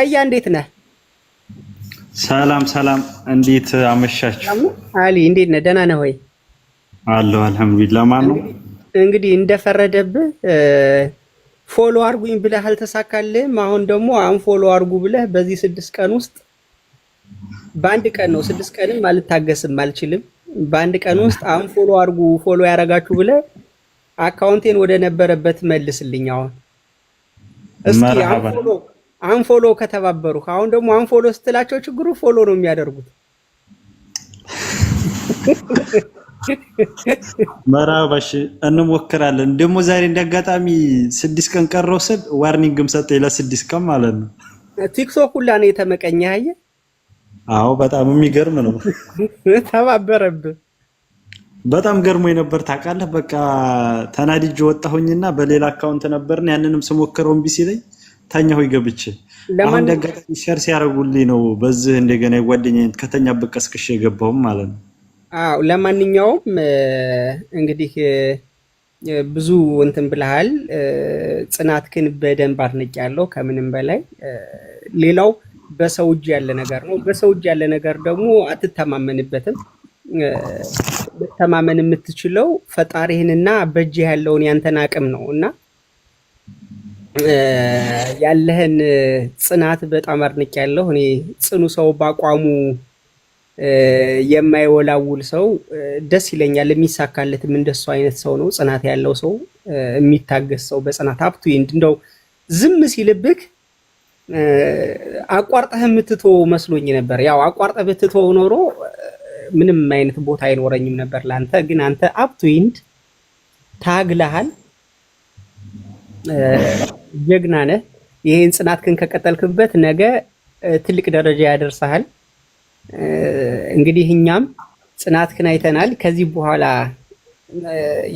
ራያ እንዴት ነህ? ሰላም ሰላም፣ እንዴት አመሻችሁ? አሊ እንዴት ነህ? ደህና ነህ ወይ? አለሁ አልሐምዱሊላህ። ማን ነው እንግዲህ እንደፈረደብህ follow አርጉኝ ብለህ አልተሳካልህም። አሁን ደግሞ unfollow አርጉ ብለህ በዚህ 6 ቀን ውስጥ፣ በአንድ ቀን ነው፣ 6 ቀንም አልታገስም አልችልም። በአንድ ቀን ውስጥ unfollow አርጉ follow ያረጋችሁ ብለህ account ኤን ወደ ነበረበት መልስልኝ። አሁን እስኪ unfollow unfollow ከተባበሩ፣ አሁን ደግሞ unfollow ስትላቸው ችግሩ follow ነው የሚያደርጉት። መራባሽ እንሞክራለን። ደግሞ ዛሬ እንዳጋጣሚ 6 ቀን ቀረው ስል warning ም ሰጠኝ ለ6 ቀን ማለት ነው። ቲክቶክ ሁላ ነው የተመቀኘ። አየህ? አዎ በጣም የሚገርም ነው። ተባበረብህ። በጣም ገርሞ የነበር ታውቃለህ። በቃ ተናድጄ ወጣሁኝና በሌላ account ነበርን። ያንንም ስሞክረው እምቢ ሲለኝ ተኛሁ ገብቼ። አሁን እንዳጋጣሚ share ሲያደርጉልኝ ነው በዚህ እንደገና የጓደኛዬን ከተኛበት ቀስቅሼ የገባሁም ማለት ነው። አዎ ለማንኛውም እንግዲህ ብዙ እንትን ብለሃል። ጽናትክን በደንብ አድንቄያለሁ። ከምንም በላይ ሌላው በሰው እጅ ያለ ነገር ነው። በሰው እጅ ያለ ነገር ደግሞ አትተማመንበትም። መተማመን የምትችለው ፈጣሪህንና በእጅህ ያለውን ያንተን አቅም ነው እና ያለህን ጽናት በጣም አድንቄያለሁ። እኔ ጽኑ ሰው፣ በአቋሙ የማይወላውል ሰው ደስ ይለኛል። የሚሳካለትም እንደሱ አይነት ሰው ነው። ጽናት ያለው ሰው፣ የሚታገስ ሰው በጽናት up to እንደው ዝም ሲልብክ አቋርጠህ የምትተወው መስሎኝ ነበር። ያው አቋርጠህ ብትተወው ኖሮ ምንም አይነት ቦታ አይኖረኝም ነበር ለአንተ። ግን አንተ up to end ታግለሃል፣ ጀግና ነህ። ይሄን ጽናትህን ከቀጠልክበት ነገ ትልቅ ደረጃ ያደርሰሃል። እንግዲህ እኛም ጽናትህን አይተናል። ከዚህ በኋላ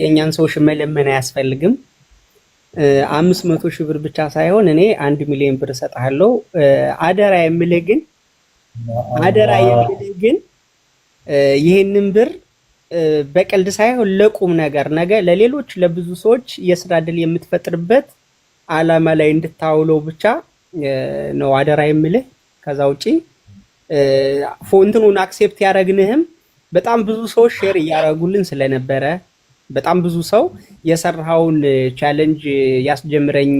የእኛን ሰዎች መለመን አያስፈልግም። 500,000 ብር ብቻ ሳይሆን እኔ 1 ሚሊዮን ብር እሰጥሃለሁ። አደራ የምልህ ግን ይህንን ብር በቀልድ ሳይሆን ለቁም ነገር፣ ነገ ለሌሎች ለብዙ ሰዎች የስራ እድል የምትፈጥርበት አላማ ላይ እንድታውለው ብቻ ነው አደራ የምልህ። ከዛ ውጪ ፎንትኑን accept ያደረግንህም በጣም ብዙ ሰዎች share እያደረጉልን ስለነበረ፣ በጣም ብዙ ሰው የሰራኸውን challenge ያስጀምረኝ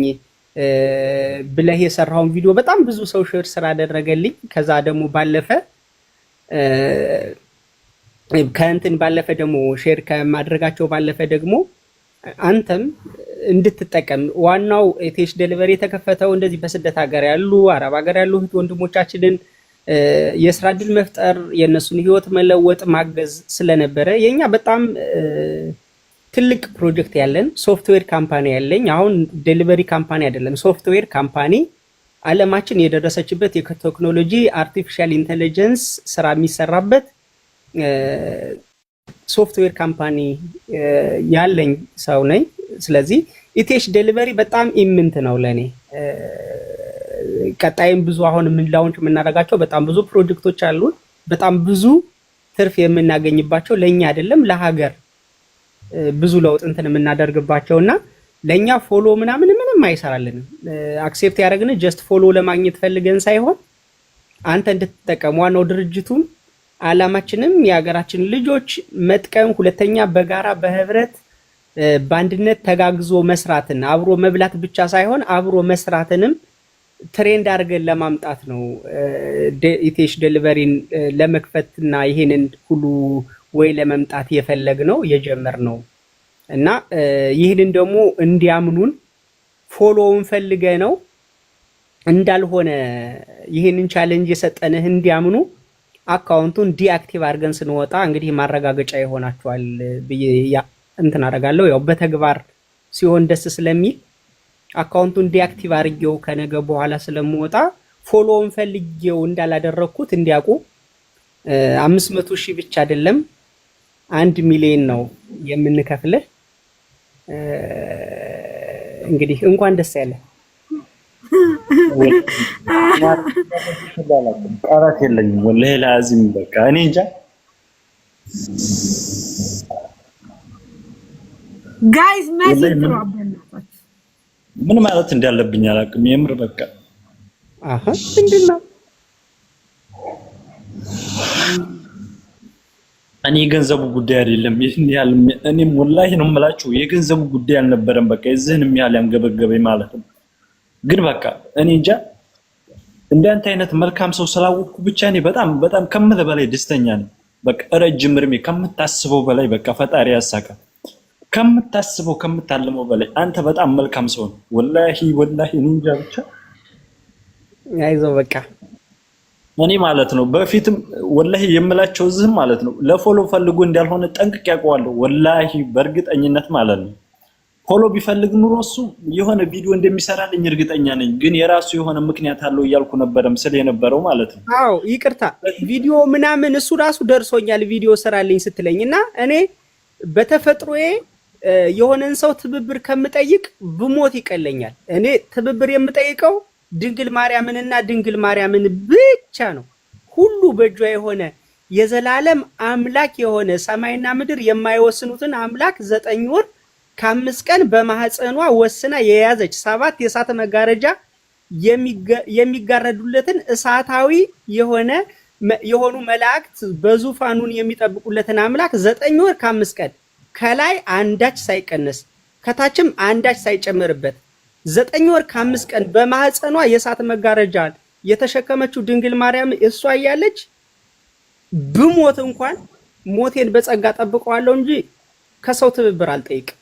ብለህ የሰራኸውን ቪዲዮ በጣም ብዙ ሰው share ስላደረገልኝ፣ ከዛ ደግሞ ባለፈ ከእንትን ባለፈ ደግሞ share ከማድረጋቸው ባለፈ ደግሞ አንተም እንድትጠቀም፣ ዋናው ETH Delivery የተከፈተው እንደዚህ በስደት ሀገር ያሉ፣ አረብ ሀገር ያሉ እህት ወንድሞቻችንን የስራ እድል መፍጠር፣ የእነሱን ህይወት መለወጥ፣ ማገዝ ስለነበረ፣ የኛ በጣም ትልቅ ፕሮጀክት ያለን software company ያለኝ፣ አሁን delivery company አይደለም፣ software company፣ አለማችን የደረሰችበት የቴክኖሎጂ artificial intelligence ስራ የሚሰራበት software company ያለኝ ሰው ነኝ። ስለዚህ ETH Delivery በጣም ኢምንት ነው ለእኔ። ቀጣይም ብዙ አሁን ምን launch የምናደርጋቸው በጣም ብዙ ፕሮጀክቶች አሉን። በጣም ብዙ ትርፍ የምናገኝባቸው፣ ለእኛ አይደለም ለሀገር ብዙ ለውጥ እንትን የምናደርግባቸው እና ለእኛ follow ምናምን ምንም አይሰራልንም። Accept ያደረግን just follow ለማግኘት ፈልገን ሳይሆን አንተ እንድትጠቀም፣ ዋናው ድርጅቱም አላማችንም የሀገራችን ልጆች መጥቀም፣ ሁለተኛ በጋራ በህብረት በአንድነት ተጋግዞ መስራትን፣ አብሮ መብላት ብቻ ሳይሆን አብሮ መስራትንም trend አድርገን ለማምጣት ነው ETH Delivery ን ለመክፈትና ይሄንን ሁሉ ወይ ለመምጣት የፈለግነው የጀመርነው። እና ይህንን ደግሞ እንዲያምኑን follow ውን ፈልገ ነው እንዳልሆነ፣ ይህንን challenge የሰጠንህ እንዲያምኑ account ኡን deactive አድርገን ስንወጣ እንግዲህ ማረጋገጫ ይሆናቸዋል ብዬ እንትን አደርጋለሁ። ያው በተግባር ሲሆን ደስ ስለሚል account ኡን deactive አድርጌው ከነገ በኋላ ስለምወጣ follow ውን ፈልጌው እንዳላደረግኩት እንዲያውቁ 500,000 ብቻ አይደለም 1 ሚሊዮን ነው የምንከፍልህ። እንግዲህ እንኳን ደስ ያለህ። ቃላት የለኝም። ወላሂ ላዚም በቃ እኔ እንጃ። Guys መሲ ምን ማለት እንዳለብኝ አላውቅም። የምር በቃ አሀ ምንድን ነው? እኔ የገንዘቡ ጉዳይ አይደለም። ይህን ያህል እኔም ወላሂ ነው የምላችሁ የገንዘቡ ጉዳይ አልነበረም። በቃ የዚህንም ያህል ያንገበገበኝ ማለት ነው። ግን በቃ እኔ እንጃ እንዳንተ አይነት መልካም ሰው ስላወቅኩ ብቻ እኔ በጣም በጣም ከምልህ በላይ ደስተኛ ነኝ። በቃ ረጅም እድሜ ከምታስበው በላይ በቃ ፈጣሪ ያሳካ ከምታስበው ከምታልመው በላይ አንተ በጣም መልካም ሰው ነው። ወላሂ ወላሂ እኔ እንጃ ብቻ አይዞህ በቃ እኔ ማለት ነው በፊትም ወላሂ የምላቸው እዚህም ማለት ነው ለ follow ፈልጎ እንዳልሆነ ጠንቅቄ ያውቀዋለሁ። ወላሂ በእርግጠኝነት ማለት ነው follow ቢፈልግ ኑሮ እሱ የሆነ ቪዲዮ እንደሚሰራልኝ እርግጠኛ ነኝ። ግን የራሱ የሆነ ምክንያት አለው እያልኩ ነበረ ምስል የነበረው ማለት ነው። አዎ ይቅርታ፣ ቪዲዮ ምናምን እሱ ራሱ ደርሶኛል ቪዲዮ ስራልኝ ስትለኝ እና እኔ በተፈጥሮዬ የሆነን ሰው ትብብር ከምጠይቅ ብሞት ይቀለኛል። እኔ ትብብር የምጠይቀው ድንግል ማርያምንና ድንግል ማርያምን ብቻ ነው። ሁሉ በእጇ የሆነ የዘላለም አምላክ የሆነ ሰማይና ምድር የማይወስኑትን አምላክ 9 ወር ከ5 ቀን በማህፀኗ ወስና የያዘች 7 የእሳት መጋረጃ የሚጋረዱለትን እሳታዊ የሆነ የሆኑ መላእክት በዙፋኑን የሚጠብቁለትን አምላክ 9 ወር ከ5 ቀን ከላይ አንዳች ሳይቀነስ ከታችም አንዳች ሳይጨምርበት 9 ወር ከ5 ቀን በማህፀኗ የእሳት መጋረጃ የተሸከመችው ድንግል ማርያም እሷ እያለች ብሞት እንኳን ሞቴን በጸጋ ጠብቀዋለሁ እንጂ ከሰው ትብብር አልጠይቅም።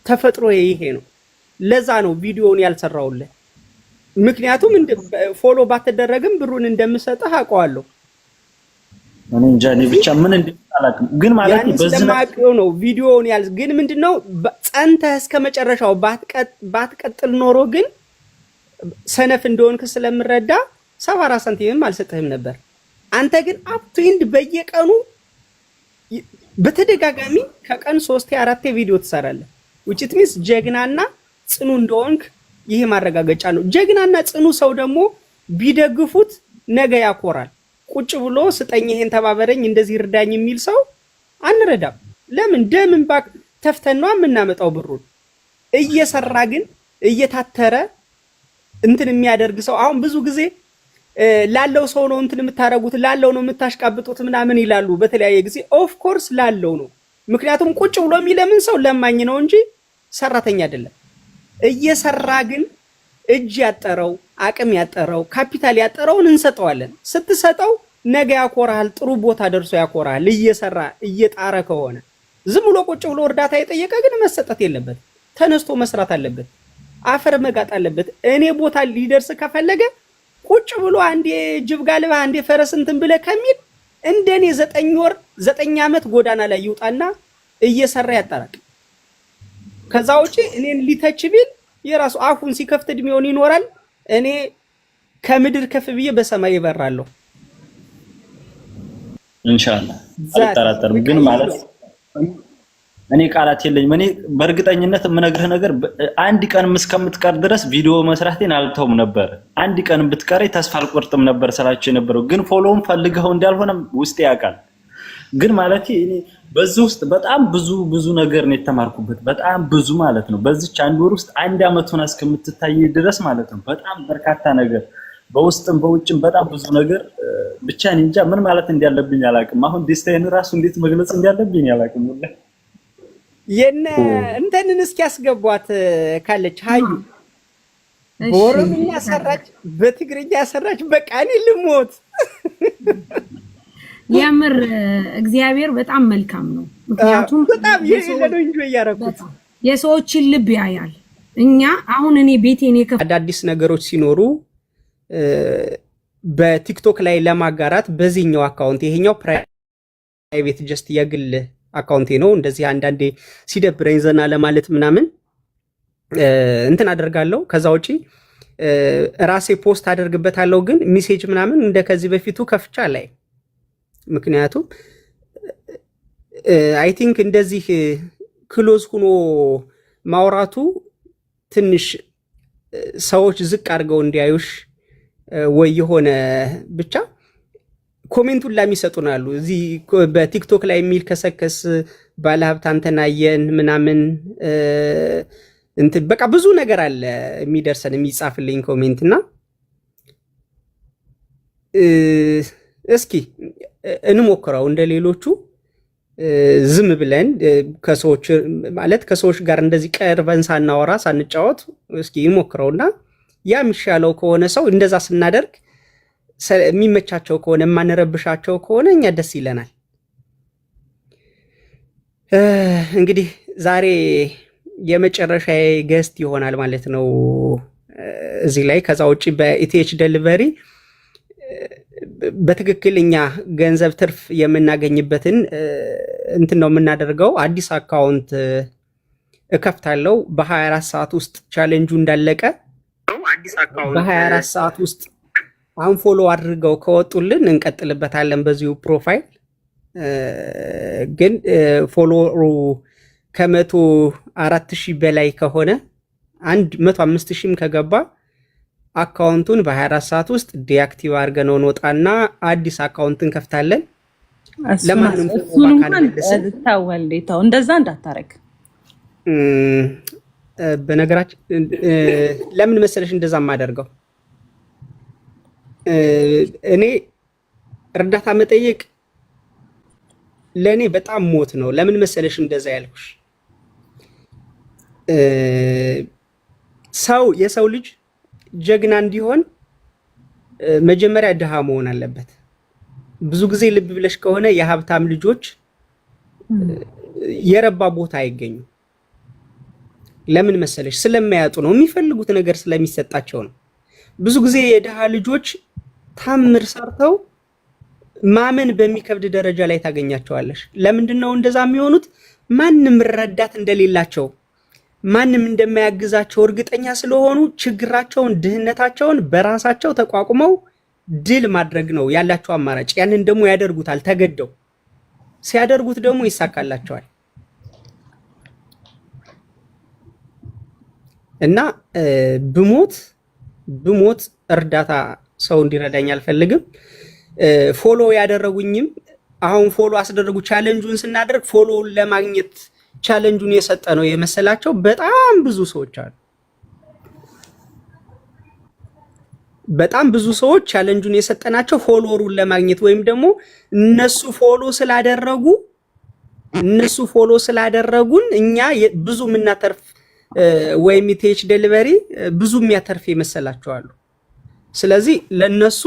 ተፈጥሮ ይሄ ነው። ለዛ ነው ቪዲዮውን ያልሰራውልህ። ምክንያቱም follow ባትደረግም ብሩን እንደምሰጥህ አውቀዋለሁ። እኔ እንጃ እኔ ብቻ ምን እንደምን ግን ማለት በዚህ ስለማውቀው ነው ቪዲዮውን ያል ግን ምንድነው ጸንተህ እስከ መጨረሻው ባትቀጥል ኖሮ ግን ሰነፍ እንደሆንክ ስለምረዳ 74 ሳንቲምም አልሰጥህም ነበር። አንተ ግን up to end በየቀኑ በተደጋጋሚ ከቀን ሶስቴ አራቴ ቪዲዮ ትሰራለህ። Which it means ጀግናና ጽኑ እንደሆንክ ይሄ ማረጋገጫ ነው። ጀግናና ጽኑ ሰው ደግሞ ቢደግፉት ነገ ያኮራል። ቁጭ ብሎ ስጠኝ፣ ይሄን ተባበረኝ፣ እንደዚህ እርዳኝ የሚል ሰው አንረዳም። ለምን ደም እንባ ተፍተን ነው የምናመጣው ብሩን። እየሰራ ግን እየታተረ እንትን የሚያደርግ ሰው አሁን ብዙ ጊዜ ላለው ሰው ነው እንትን የምታደርጉት፣ ላለው ነው የምታሽቃብጡት ምናምን ይላሉ በተለያየ ጊዜ። Of course ላለው ነው። ምክንያቱም ቁጭ ብሎ የሚለምን ሰው ለማኝ ነው እንጂ ሰራተኛ አይደለም። እየሰራ ግን እጅ ያጠረው፣ አቅም ያጠረው፣ ካፒታል ያጠረውን እንሰጠዋለን። ስትሰጠው ነገ ያኮራሃል፣ ጥሩ ቦታ ደርሶ ያኮራሃል። እየሰራ እየጣረ ከሆነ። ዝም ብሎ ቁጭ ብሎ እርዳታ የጠየቀ ግን መሰጠት የለበት። ተነስቶ መስራት አለበት። አፈር መጋጥ አለበት። እኔ ቦታ ሊደርስ ከፈለገ ቁጭ ብሎ አንዴ ጅብ ጋልባ አንዴ ፈረስ እንትን ብለህ ከሚል እንደኔ 9 ወር 9 ዓመት ጎዳና ላይ ይውጣና እየሰራ ያጠራቅ። ከዛ ውጪ እኔን ሊተች ቢል የራሱ አፉን ሲከፍት እድሜውን ይኖራል። እኔ ከምድር ከፍ ብዬ በሰማይ ይበራለሁ። ኢንሻአላህ አልጠራጠርም። ግን ማለት እኔ ቃላት የለኝም። እኔ በእርግጠኝነት የምነግርህ ነገር አንድ ቀንም እስከምትቀር ድረስ ቪዲዮ መስራቴን አልተውም ነበር። አንድ ቀን ብትቀረኝ ተስፋ አልቆርጥም ነበር ስላቸው የነበረው። ግን follow ም ፈልገው እንዳልሆነም ውስጤ ያውቃል። ግን ማለት እኔ በዚህ ውስጥ በጣም ብዙ ብዙ ነገር ነው የተማርኩበት። በጣም ብዙ ማለት ነው። በዚች አንድ ወር ውስጥ አንድ አመት ሆና እስከምትታይ ድረስ ማለት ነው። በጣም በርካታ ነገር በውስጥም በውጭም በጣም ብዙ ነገር ብቻ እኔ እንጃ ምን ማለት እንዳለብኝ አላውቅም። አሁን ደስታዬን ራሱ እንዴት መግለጽ እንዳለብኝ አላውቅም። ወላሂ የነ እንትንን እስኪ ያስገቧት ካለች ሀዩ በኦሮምኛ ሰራች፣ በትግርኛ ሰራች። በቃ እኔ ልሞት። የምር እግዚአብሔር በጣም መልካም ነው። ምክንያቱም በጣም የሌለ ነው enjoy እያደረኩት። የሰዎችን ልብ ያያል። እኛ አሁን እኔ ቤቴን የከፍ አዳዲስ ነገሮች ሲኖሩ በቲክቶክ ላይ ለማጋራት በዚህኛው account፣ ይሄኛው private just የግል account ኤ ነው። እንደዚህ አንዳንዴ ሲደብረኝ ዘና ለማለት ምናምን እንትን አደርጋለሁ። ከዛ ውጪ ራሴ post አደርግበታለሁ። ግን message ምናምን እንደ ከዚህ በፊቱ ከፍቻ ላይ ምክንያቱም I think እንደዚህ close ሆኖ ማውራቱ ትንሽ ሰዎች ዝቅ አድርገው እንዲያዩሽ ወይ የሆነ ብቻ comment ኡን ላሚሰጡን አሉ። እዚህ በቲክቶክ ላይ የሚል ከሰከስ ባለሀብት አንተን አየን ምናምን እንትን በቃ ብዙ ነገር አለ የሚደርሰን የሚጻፍልኝ comment እና እስኪ እንሞክረው እንደ ሌሎቹ ዝም ብለን ከሰዎች ማለት ከሰዎች ጋር እንደዚህ ቀርበን ሳናወራ ሳንጫወት እስኪ እንሞክረውና ያ የሚሻለው ከሆነ፣ ሰው እንደዛ ስናደርግ የሚመቻቸው ከሆነ፣ የማንረብሻቸው ከሆነ እኛ ደስ ይለናል። እንግዲህ ዛሬ የመጨረሻ guest ይሆናል ማለት ነው እዚህ ላይ። ከዛ ውጭ በ ETH Delivery በትክክል እኛ ገንዘብ ትርፍ የምናገኝበትን እንትን ነው የምናደርገው። አዲስ account እከፍታለሁ በ24 ሰዓት ውስጥ፣ ቻሌንጁ እንዳለቀ በ24 ሰዓት ውስጥ unfollow አድርገው ከወጡልን እንቀጥልበታለን በዚሁ profile። ግን follower ኡ ከ104,000 በላይ ከሆነ፣ 105,000ም ከገባ account ኡን በ24 ሰዓት ውስጥ deactive አድርገነው እንወጣና አዲስ account እንከፍታለን። ለማንም እሱን እንኳን ተው ወልዴ ተው፣ እንደዛ እንዳታረግ። በነገራችን ለምን መሰለሽ እንደዛ የማደርገው? እኔ እርዳታ መጠየቅ ለእኔ በጣም ሞት ነው። ለምን መሰለሽ እንደዛ ያልኩሽ? ሰው የሰው ልጅ ጀግና እንዲሆን መጀመሪያ ድሃ መሆን አለበት። ብዙ ጊዜ ልብ ብለሽ ከሆነ የሀብታም ልጆች የረባ ቦታ አይገኙም። ለምን መሰለሽ? ስለማያጡ ነው። የሚፈልጉት ነገር ስለሚሰጣቸው ነው። ብዙ ጊዜ የድሃ ልጆች ታምር ሰርተው ማመን በሚከብድ ደረጃ ላይ ታገኛቸዋለሽ። ለምንድን ነው እንደዛ የሚሆኑት? ማንም ረዳት እንደሌላቸው፣ ማንም እንደማያግዛቸው እርግጠኛ ስለሆኑ ችግራቸውን፣ ድህነታቸውን በራሳቸው ተቋቁመው ድል ማድረግ ነው ያላቸው አማራጭ። ያንን ደግሞ ያደርጉታል ተገደው። ሲያደርጉት ደግሞ ይሳካላቸዋል። እና ብሞት ብሞት እርዳታ ሰው እንዲረዳኝ አልፈልግም። Follow ያደረጉኝም አሁን follow አስደረጉ፣ challenge ኡን ስናደርግ follow ለማግኘት challenge ኡን የሰጠ ነው የመሰላቸው በጣም ብዙ ሰዎች አሉ። በጣም ብዙ ሰዎች challenge ኡን የሰጠናቸው follower ኡን ለማግኘት ወይም ደግሞ እነሱ follow ስላደረጉን እኛ ብዙ የምናተርፍ ወይም ETH Delivery ብዙ የሚያተርፍ የመሰላቸው አሉ። ስለዚህ ለነሱ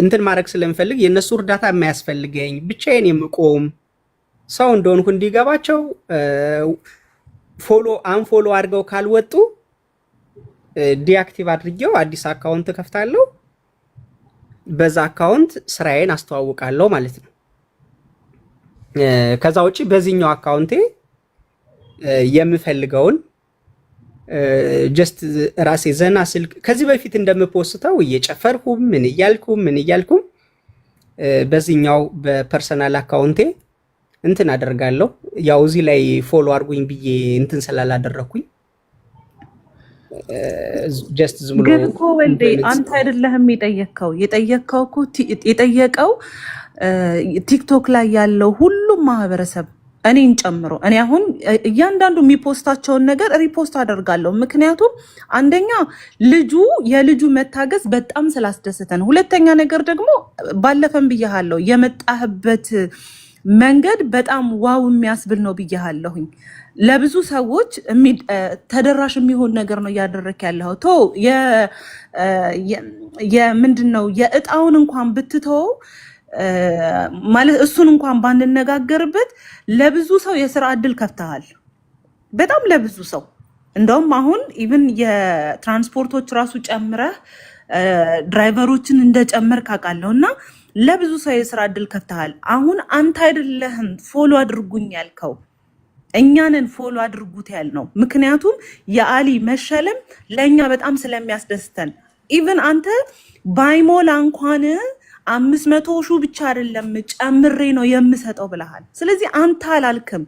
እንትን ማድረግ ስለምፈልግ፣ የእነሱ እርዳታ የማያስፈልገኝ፣ ብቻዬን የምቆም ሰው እንደሆንኩ እንዲገባቸው follow unfollow አድርገው ካልወጡ deactive አድርጌው አዲስ account ከፍታለሁ። በዛ account ስራዬን አስተዋውቃለሁ ማለት ነው። ከዛ ውጭ በዚህኛው account ኤ የምፈልገውን just ራሴ ዘና ስል ከዚህ በፊት እንደምፖስተው እየጨፈርኩም ምን እያልኩም ምን እያልኩም በዚህኛው በ personal account ኤ እንትን አደርጋለሁ። ያው እዚህ ላይ follow አድርጉኝ ብዬ እንትን ስላላደረኩኝ just ዝም ብሎ ግን እኮ ወልዴ አንተ አይደለህም የጠየቅከው። የጠየቅከው እኮ የጠየቀው ቲክቶክ ላይ ያለው ሁሉም ማህበረሰብ እኔን ጨምሮ። እኔ አሁን እያንዳንዱ የሚ post ኣቸውን ነገር repost አደርጋለሁ። ምክንያቱም አንደኛ ልጁ የልጁ መታገዝ በጣም ስላስደሰተን፣ ሁለተኛ ነገር ደግሞ ባለፈም ብያሃለሁ፣ የመጣህበት መንገድ በጣም wow የሚያስብል ነው ብያሃለሁኝ። ለብዙ ሰዎች ተደራሽ የሚሆን ነገር ነው እያደረክ ያለኸው። ቶ የምንድን ነው የእጣውን እንኳን ብትተወው፣ ማለት እሱን እንኳን ባንነጋገርበት ለብዙ ሰው የስራ እድል ከፍተሃል። በጣም ለብዙ ሰው። እንደውም አሁን even የትራንስፖርቶች ራሱ ጨምረህ driver ኦችን እንደጨመርክ አውቃለሁ እና ለብዙ ሰው የስራ እድል ከፍተሃል። አሁን አንተ አይደለህም follow አድርጉኝ ያልከው፣ እኛንን follow አድርጉት ያልነው። ምክንያቱም የአሊ መሸለም ለእኛ በጣም ስለሚያስደስተን፣ even አንተ ባይሞላ እንኳን 500,000 ብቻ አይደለም ጨምሬ ነው የምሰጠው ብለሃል። ስለዚህ አንተ አላልክም።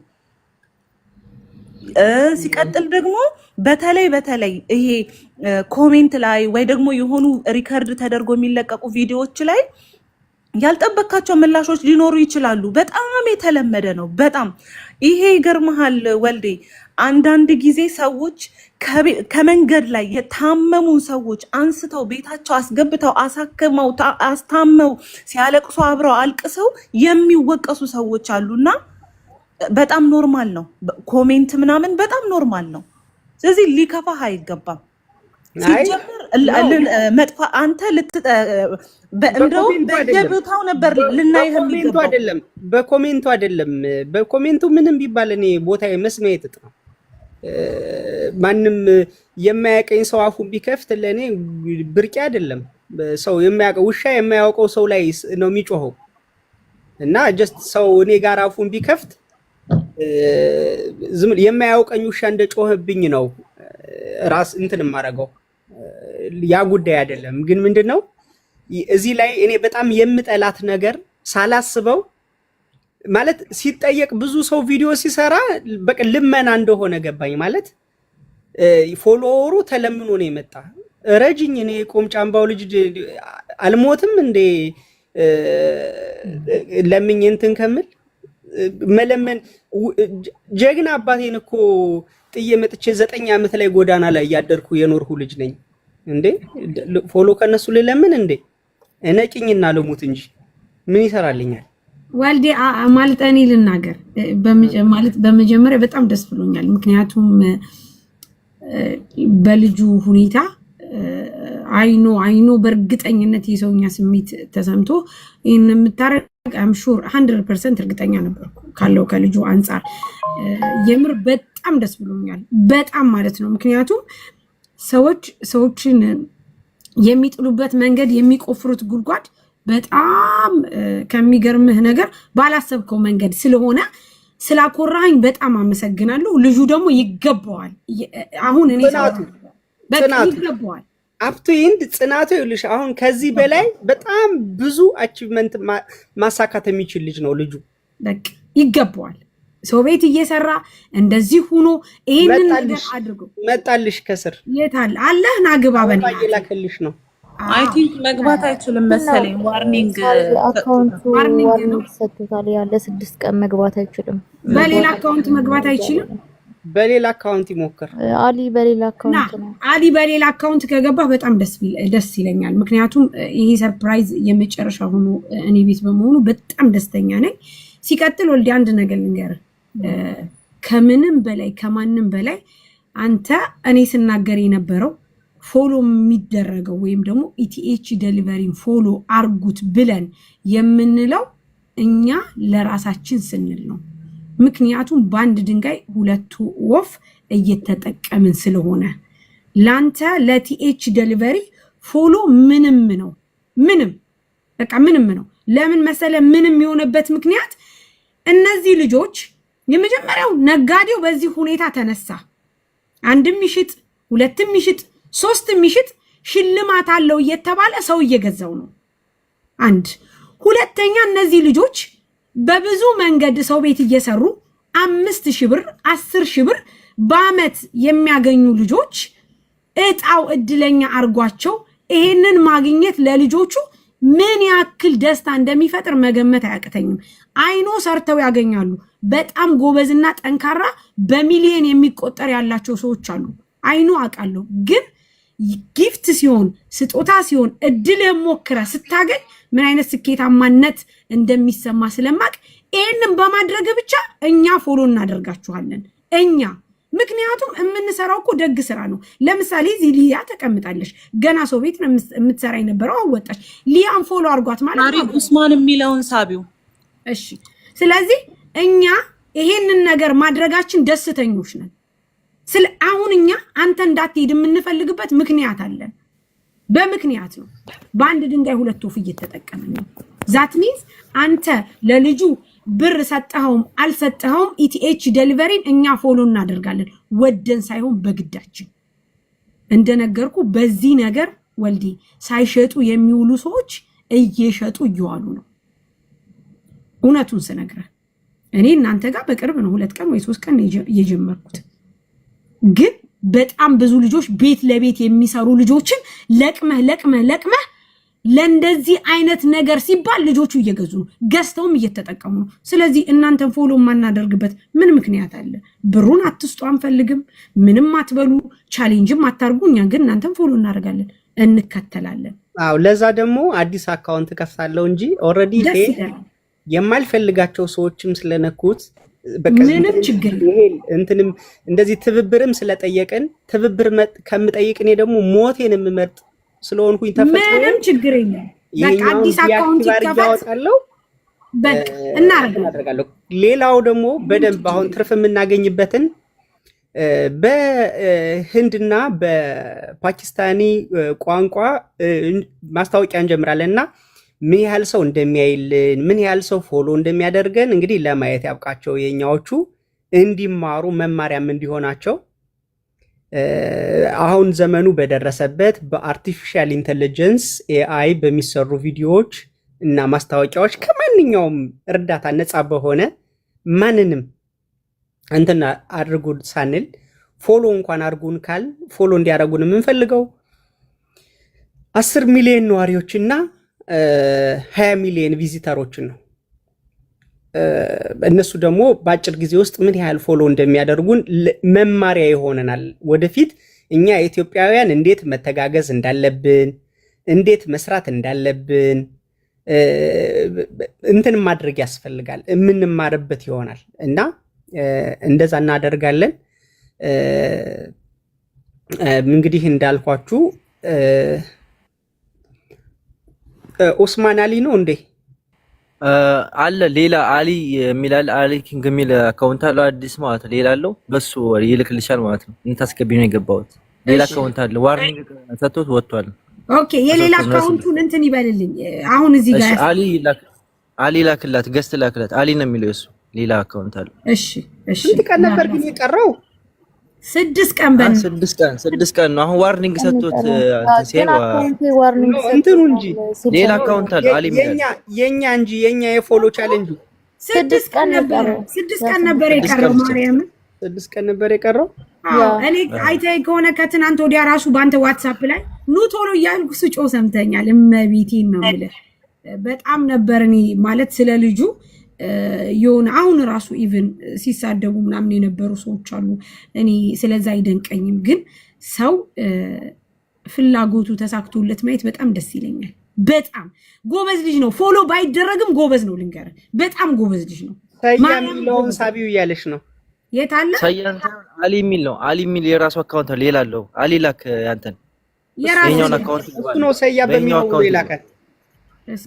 ሲቀጥል ደግሞ በተለይ በተለይ ይሄ comment ላይ ወይ ደግሞ የሆኑ record ተደርጎ የሚለቀቁ ቪዲዮዎች ላይ ያልጠበካቸው ምላሾች ሊኖሩ ይችላሉ። በጣም የተለመደ ነው። በጣም ይሄ ይገርመሃል ወልዴ፣ አንዳንድ ጊዜ ሰዎች ከመንገድ ላይ የታመሙ ሰዎች አንስተው ቤታቸው አስገብተው አሳክመው አስታመው ሲያለቅሱ አብረው አልቅሰው የሚወቀሱ ሰዎች አሉና በጣም normal ነው። Comment ምናምን በጣም normal ነው። ስለዚህ ሊከፋህ አይገባም። አይ ሲጀምር ነው መጥፋ አንተ እንደውም በ comment ኡ አይደለም በየቦታው ነበር ልናይህ በ comment ኡ የሚገባው። አይደለም፣ በ comment ኡ አይደለም። በ comment ኡ ምንም ቢባል እኔ ቦታ መስሚያ ጥጥ ነው። ማንም የማያቀኝ ሰው አፉን ቢከፍት ለእኔ ብርቄ አይደለም። ሰው የማያውቀው ውሻ የማያውቀው ሰው ላይ ነው የሚጮኸው እና just ሰው እኔ ጋር አፉን ቢከፍት ዝም የማያውቀኝ ውሻ እንደ ጮኸብኝ ነው ራስ እንትን የማደርገው። ያ ጉዳይ አይደለም። ግን ምንድን ነው እዚህ ላይ እኔ በጣም የምጠላት ነገር ሳላስበው ማለት ሲጠየቅ ብዙ ሰው ቪዲዮ ሲሰራ በቃ ልመና እንደሆነ ገባኝ። ማለት follower ኡ ተለምኖ ነው የመጣ። ረጅኝ እኔ ቆምጫምባው ልጅ አልሞትም እንዴ ለምኝ እንትን ከምል መለመን ጀግና አባቴን እኮ ጥዬ መጥቼ 9 ዓመት ላይ ጎዳና ላይ እያደርኩ የኖርኩ ልጅ ነኝ። እንዴ follow ከነሱ ልለምን እንዴ? እነቂኝና ልሙት እንጂ ምን ይሰራልኛል? ወልዴ ማለት እኔ ልናገር ማለት በመጀመሪያ በጣም ደስ ብሎኛል። ምክንያቱም በልጁ ሁኔታ I know በእርግጠኝነት የሰውኛ ስሜት ተሰምቶ ይህን የምታረግ I'm sure 100% እርግጠኛ ነበርኩ ካለው ከልጁ አንጻር የምር በጣም ደስ ብሎኛል። በጣም ማለት ነው። ምክንያቱም ሰዎች ሰዎችን የሚጥሉበት መንገድ የሚቆፍሩት ጉድጓድ በጣም ከሚገርምህ ነገር ባላሰብከው መንገድ ስለሆነ ስላኮራኝ በጣም አመሰግናለሁ። ልጁ ደግሞ ይገባዋል። አሁን እኔ ጽናቱ በቃ ጽናቱ ይገባዋል። Up to end ጽናቱ ይኸውልሽ፣ አሁን ከዚህ በላይ በጣም ብዙ achievement ማሳካት የሚችል ልጅ ነው ልጁ። በቃ ይገባዋል። ሰው ቤት እየሰራ እንደዚህ ሁኖ ይሄንን ነገር መጣልሽ አድርጎ መጣልሽ ከስር የት አለ አለህ ና ግባ አበባ በእናትህ። እየላከልሽ ነው። I think መግባት አይችልም መሰለኝ። Warning Account ኡ Warning ነው። Warning ሰጥቶታል። ያለ 6 ቀን መግባት አይችልም። በሌላ account መግባት አይችልም። በሌላ account ይሞክር። አሊ በሌላ እና Account ነው። አሊ በሌላ account ከገባህ በጣም ደስ ይለኛል። ምክንያቱም ይሄ surprise የመጨረሻ ሆኖ እኔ ቤት በመሆኑ በጣም ደስተኛ ነኝ። ሲቀጥል ወልዴ አንድ ነገር ልንገርህ፣ ከምንም በላይ ከማንም በላይ አንተ እኔ ስናገር የነበረው follow የሚደረገው ወይም ደግሞ ETH Delivery ን follow አርጉት ብለን የምንለው እኛ ለራሳችን ስንል ነው። ምክንያቱም በአንድ ድንጋይ ሁለቱ ወፍ እየተጠቀምን ስለሆነ ላንተ ለ TH Delivery follow ምንም ነው፣ ምንም በቃ ምንም ነው። ለምን መሰለ ምንም የሆነበት ምክንያት እነዚህ ልጆች የመጀመሪያው ነጋዴው በዚህ ሁኔታ ተነሳ። አንድም ይሽጥ፣ ሁለትም ይሽጥ፣ ሶስትም ይሽጥ ሽልማት አለው እየተባለ ሰው እየገዛው ነው። አንድ ሁለተኛ፣ እነዚህ ልጆች በብዙ መንገድ ሰው ቤት እየሰሩ 5,000 ብር፣ 10,000 ብር በአመት የሚያገኙ ልጆች እጣው እድለኛ አርጓቸው ይሄንን ማግኘት ለልጆቹ ምን ያክል ደስታ እንደሚፈጥር መገመት አያቅተኝም። I know ሰርተው ያገኛሉ። በጣም ጎበዝና ጠንካራ በሚሊየን የሚቆጠር ያላቸው ሰዎች አሉ። I know አውቃለሁ። ግን gift ሲሆን ስጦታ ሲሆን እድልህን ሞክረህ ስታገኝ ምን አይነት ስኬታማነት እንደሚሰማ ስለማቅ ይህንን በማድረግ ብቻ እኛ follow እናደርጋችኋለን። እኛ ምክንያቱም የምንሰራው እኮ ደግ ስራ ነው። ለምሳሌ እዚህ ሊያ ተቀምጣለች። ገና ሰው ቤት ነው የምትሰራ የነበረው፣ አወጣች። ሊያን follow አድርጓት ማለት ታሪክ ኡስማን የሚለውን ሳቢው። እሺ። ስለዚህ እኛ ይሄንን ነገር ማድረጋችን ደስተኞች ነን። ስለ አሁን እኛ አንተ እንዳትሄድ የምንፈልግበት ምክንያት አለን። በምክንያት ነው። በአንድ ድንጋይ ሁለት ወፍ እየተጠቀምን ነው። That means አንተ ለልጁ ብር ሰጠኸውም አልሰጠኸውም ETH Delivery ን እኛ follow እናደርጋለን፣ ወደን ሳይሆን በግዳችን። እንደነገርኩ በዚህ ነገር ወልዴ ሳይሸጡ የሚውሉ ሰዎች እየሸጡ እየዋሉ ነው። እውነቱን ስነግረህ እኔ እናንተ ጋር በቅርብ ነው 2 ቀን ወይ 3 ቀን የጀመርኩት፣ ግን በጣም ብዙ ልጆች ቤት ለቤት የሚሰሩ ልጆችን ለቅመህ ለቅመህ ለቅመህ ለእንደዚህ አይነት ነገር ሲባል ልጆቹ እየገዙ ነው፣ ገዝተውም እየተጠቀሙ ነው። ስለዚህ እናንተን follow የማናደርግበት ምን ምክንያት አለ? ብሩን አትስጡ አንፈልግም፣ ምንም አትበሉ፣ challenge ም አታርጉ። እኛ ግን እናንተን follow እናደርጋለን፣ እንከተላለን። አዎ፣ ለዛ ደግሞ አዲስ account ከፍታለሁ እንጂ already ደስ ይሄ ይለናል። የማልፈልጋቸው ሰዎችም ስለነኩት በቃ ምንም ችግር ይሄ እንትንም እንደዚህ ትብብርም ስለጠየቅን ትብብር ከምጠይቅ እኔ ደግሞ ሞቴን የምመርጥ ስለሆንኩኝ ተፈጥሮ ምንም ችግር የለም። በቃ ይሄኛውን አዲስ account deactive አድርጌ ይከፈት፣ አወጣለሁ፣ በቃ እንትን እናደርጋለን። አደርጋለሁ። ሌላው ደግሞ በደንብ አሁን ትርፍ የምናገኝበትን በህንድና በፓኪስታኒ ቋንቋ ማስታወቂያ እንጀምራለን እና ምን ያህል ሰው እንደሚያይልን፣ ምን ያህል ሰው follow እንደሚያደርገን እንግዲህ ለማየት ያብቃቸው። የኛዎቹ እንዲማሩ መማሪያም እንዲሆናቸው አሁን ዘመኑ በደረሰበት በ artificial intelligence AI በሚሰሩ ቪዲዮዎች እና ማስታወቂያዎች ከማንኛውም እርዳታ ነፃ በሆነ ማንንም እንትን አድርጉ ሳንል follow እንኳን አድርጉን ካል follow እንዲያደርጉን የምንፈልገው 10 ሚሊዮን ነዋሪዎችና 20 ሚሊዮን visitor ኦችን ነው። እነሱ ደግሞ በአጭር ጊዜ ውስጥ ምን ያህል follow እንደሚያደርጉን መማሪያ ይሆነናል። ወደፊት እኛ ኢትዮጵያውያን እንዴት መተጋገዝ እንዳለብን፣ እንዴት መስራት እንዳለብን እንትን ማድረግ ያስፈልጋል። የምንማርበት ይሆናል እና እንደዛ እናደርጋለን። እንግዲህ እንዳልኳችሁ ኦስማን አሊ ነው እንዴ? አለ ሌላ አሊ የሚል አለ። አሊ ኪንግ የሚል account አለው አዲስ ማለት ነው። ሌላ አለው፣ በሱ ይልክልሻል ማለት ነው። እንታስገቢ ነው የገባሁት። ሌላ account አለ። Warning ሰጥቶት ወጥቷል። Okay፣ የሌላ account ኡን እንትን ይበልልኝ። አሁን እዚህ ጋር አሊ ላክ፣ አሊ ላክላት፣ guest ላክላት። አሊ ነው የሚለው እሱ ሌላ account አለ። እሺ። ስንት ቀን ነበር ግን የቀረው? 6 ቀን በን 6 ቀን፣ 6 ቀን ነው። አሁን warning ሰጥቶት እንትን ሲል warning እንትኑ እንጂ ሌላ account አለ አሊ የሚል የኛ እንጂ የኛ የ follow challenge ኡ 6 ቀን ነበር፣ 6 ቀን ነበር የቀረው። ማርያምን። 6 ቀን ነበር የቀረው። እኔ አይተህ ከሆነ ከትናንት ወዲያ ራሱ በአንተ WhatsApp ላይ ኑ ቶሎ እያልኩ ስጮህ ሰምተኛል። እመቤቴን ነው የምልህ። በጣም ነበር እኔ ማለት ስለ ልጁ የሆነ አሁን ራሱ even ሲሳደቡ ምናምን የነበሩ ሰዎች አሉ። እኔ ስለዛ አይደንቀኝም፣ ግን ሰው ፍላጎቱ ተሳክቶለት ማየት በጣም ደስ ይለኛል። በጣም ጎበዝ ልጅ ነው። Follow ባይደረግም ጎበዝ ነው። ልንገርህ፣ በጣም ጎበዝ ልጅ ነው። ሰያ የሚለውን ሳቢው እያለች ነው። የት አለ? ሰያን አሊ የሚል ነው። አሊ የሚል የራሱ account አለ። ሌላ አለው። አሊ ላክ ያንተን የኛውን account እሱ ነው ሰያ በሚለው የላከ።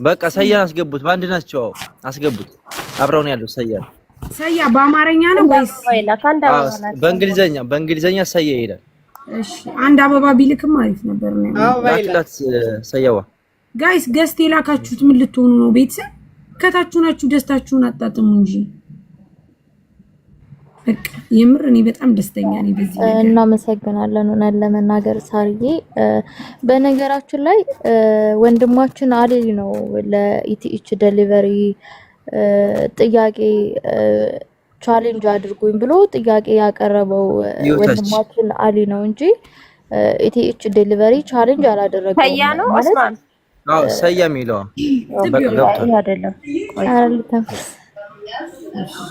በቃ ሰያን አስገቡት። በአንድ ናቸው። አስገቡት። አብረው ነው ያለው። ሰያን ሰያ በአማርኛ ነው ወይስ በእንግሊዘኛ? በእንግሊዘኛ ሰያ ይላል። እሺ፣ አንድ አበባ ቢልክም አሪፍ ነበር ነው። ላክላት ሰያዋ። Guys፣ guest የላካችሁት ምን ልትሆኑ ነው? ቤተሰብ ከታችሁ ናችሁ። ደስታችሁን አጣጥሙ እንጂ። በቃ የምር እኔ በጣም ደስተኛ ነኝ በዚህ ነገር። እናመሰግናለን። እውነት ለመናገር ሳርዬ፣ በነገራችን ላይ ወንድማችን አሊ ነው ለ ETH Delivery ጥያቄ challenge አድርጉኝ ብሎ ጥያቄ ያቀረበው ወንድማችን አሊ ነው እንጂ ETH Delivery challenge አላደረገውም። ሰያ ነው። ማለት ኦስማን። አዎ፣ ሰያ የሚለው በቃ ገብቷል። አይደለም። ቆይ። ኧረ ልተንፍስ።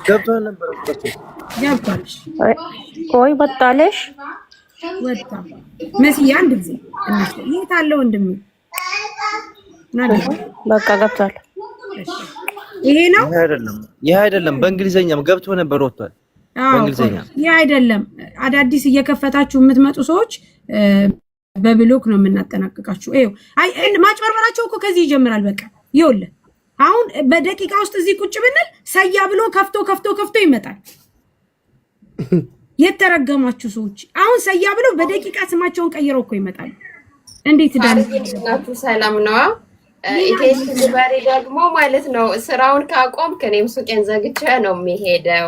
ገብቷል ነበር እኮ። ገብቷል። ቆይ፣ ወጣለሽ። ወጣ መስዬ አንድ ጊዜ የት አለ ወንድሜ? ና ግባ። በቃ ገብቷል። ይሄ ነው። ይሄ አይደለም፣ ይሄ አይደለም። በእንግሊዘኛም ገብቶ ነበር ወጥቷል። አዎ። በእንግሊዘኛ። ይሄ አይደለም። አዳዲስ እየከፈታችሁ የምትመጡ ሰዎች በ block ነው የምናጠናቅቃችሁ። ይኸው አይ ማጭበርበራቸው እኮ ከዚህ ይጀምራል። በቃ ይኸውልህ አሁን በደቂቃ ውስጥ እዚህ ቁጭ ብንል ሰያ ብሎ ከፍቶ ከፍቶ ከፍቶ ይመጣል። የተረገማችሁ ሰዎች አሁን ሰያ ብሎ በደቂቃ ስማቸውን ቀይረው እኮ ይመጣሉ። እንዴት ዳን ናችሁ? ሰላም ነዋ። ETH Delivery ደግሞ ማለት ነው ስራውን ካቆምክ እኔም ሱቄን ዘግቼ ነው የሚሄደው።